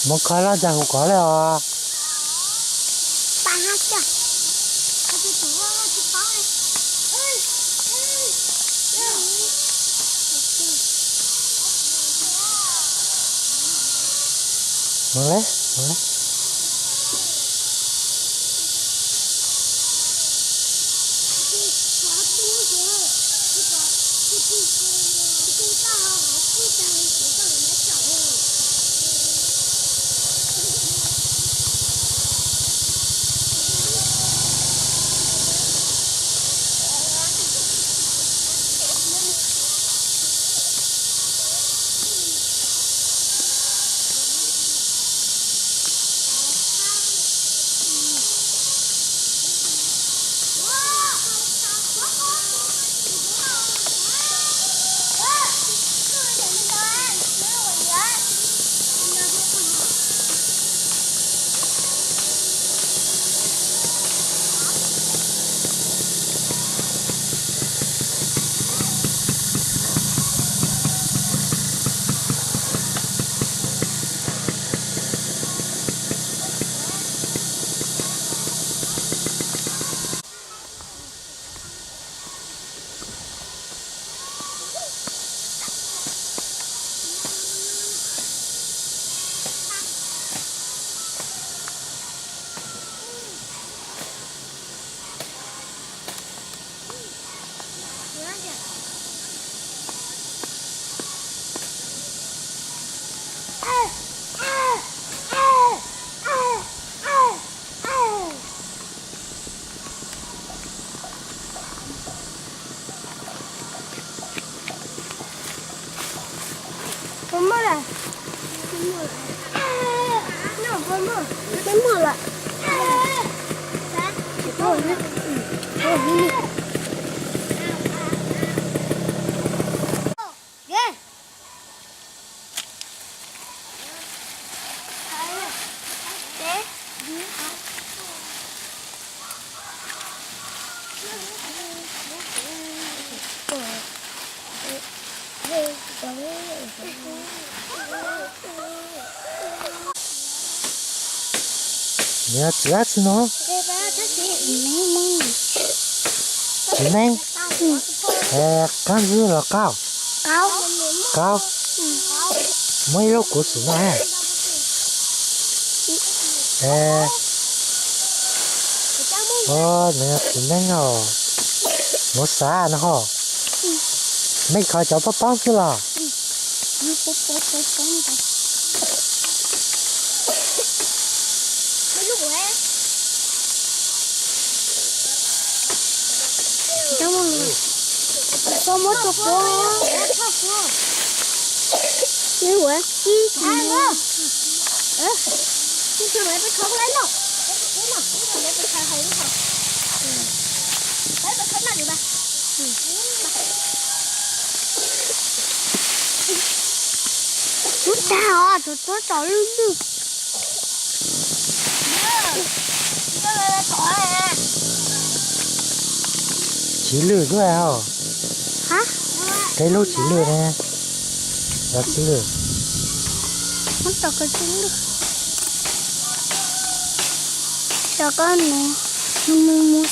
Mus kho loj ntag, hu kov lawm os. Mus lawm, mus lawm. Puas muaj lawm? Puas muaj lawm? Nws txiv dab tsi no? Txiv neeb. Qaab ntsuab los qaub? Qaub. Muab ib lub kuv xwm no. Nws txiv neeb os. Muab xav no ho. Mej kho cov poob poob xwb los? Koj muab rau kuv. Tub tag os, tus tuab tsaus lwj lwj. Tsis lwj xwb hos. Qee lub tsis lwj ne. Los tsis lwj. Muab rau koj tsis lwj. Rau koj nus, mus mus